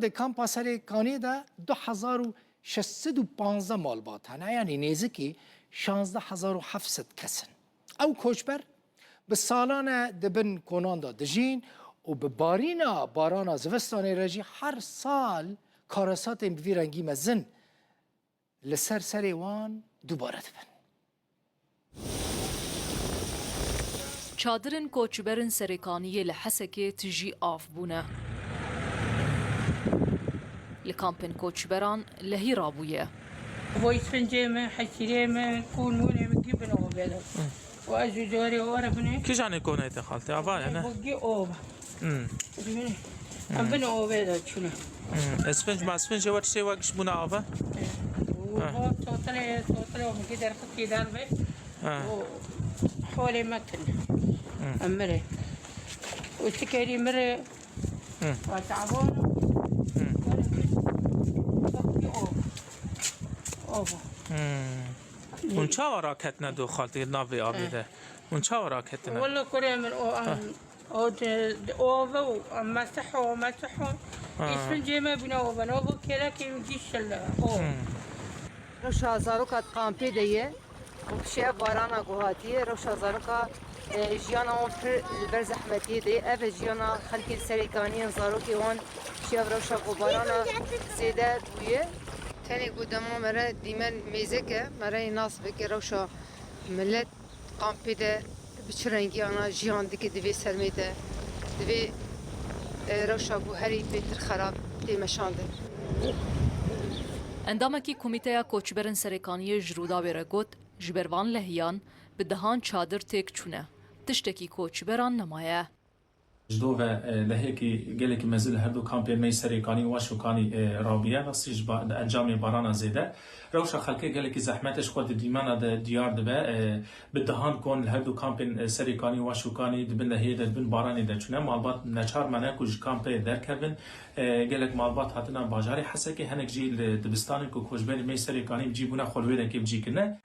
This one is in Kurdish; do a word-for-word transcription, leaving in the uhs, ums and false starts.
Di kampa Serê Kaniyê de du hezar û şeş sed û panzdeh malbat hene, yanî nêzikî şazdeh hezar û heft sed kes in. Ew koçber bi salan e di bin konan de dijîn û bi barîna barana zivistanê re jî her sal karesatên bi vî rengî mezin li ser serê wan dubare dibin. Çadirên koçberin Serêkaniyê li Hesekê tijî av bûne. Li kampên koçberan lehî rabûye. Bo îsfincê me, hesîrê me, kûn mûnê me gî bin ovê de. Û ez û carê ora binê. Kîjanê konê te xaltê? Ava ye, ne? Bo gî ova. Hmm. Dibînî? Em bin ovê de çûne. Hmm. Esfinc, ma esfincê we tiştê we giş bûne ava? Eh. Û Ha. bo totilê, totilê û gî derxistî derve. Ha. Û holê me tune. Hmm. Em mirê. Û sikerî mirê. Hmm. Wa tavan. Hmm. Ova. Ova. Hmm. Hûn çawa raketine do xaltê navê avê Eh. de? Hûn çawa raketine? Walla kurê min o, Ha. em, O di, di ova û mesiho, mesiho. Ha. Îsmincê me bûne ova. Nova kêlekê min gîşile. O. Hmm. Rewşa zaroka di kampê de ye. Û piştî ev barana ku hatiye, rewşa zaroka, e, jiyana wan pir li ber zehmetiyê de ye. Ev e jiyana xelkê li Serêkaniyê, zarokê wan piştî ev rewşa ku barana zêde bûye. Tenê ku dema me re dîmen mêzeke, me re nas bike rewşa millet kampê de bi çi rengiyana jiyan dike di vê sermê de, di vê, e, rewşa ku herî bêtir xerab tê meşandin. Endamekî Komîteya Koçberên Serêkaniyê ji Rûdawê re got, ji ber van lehiyan bi dehan çadir têk çûne. Tiştekî koçberan nemaye. Ji do ve, e, lehiyekî gelekî mezin li her du kampên me yê Serêkanî û Waşûkanî, e, rabiye, rastî ji ba-, encamê barana zêde. Rewşa xelkê gelekî zehmet e, ji xwe di dîmena de diyar dibe. E, bi dehan kon li her du kampên, e, Serêkanî û Waşûkanî di bin lehiyê de, di bin baranê de çûne. Malbat neçar mane ku ji kampê derkevin. E, gelek malbat hatina bajarê Hesekê, hinek jî li dibistanên ku koçberên me yê Serêkanî bi cî bûne xwe li wê dekê bi cî kirine.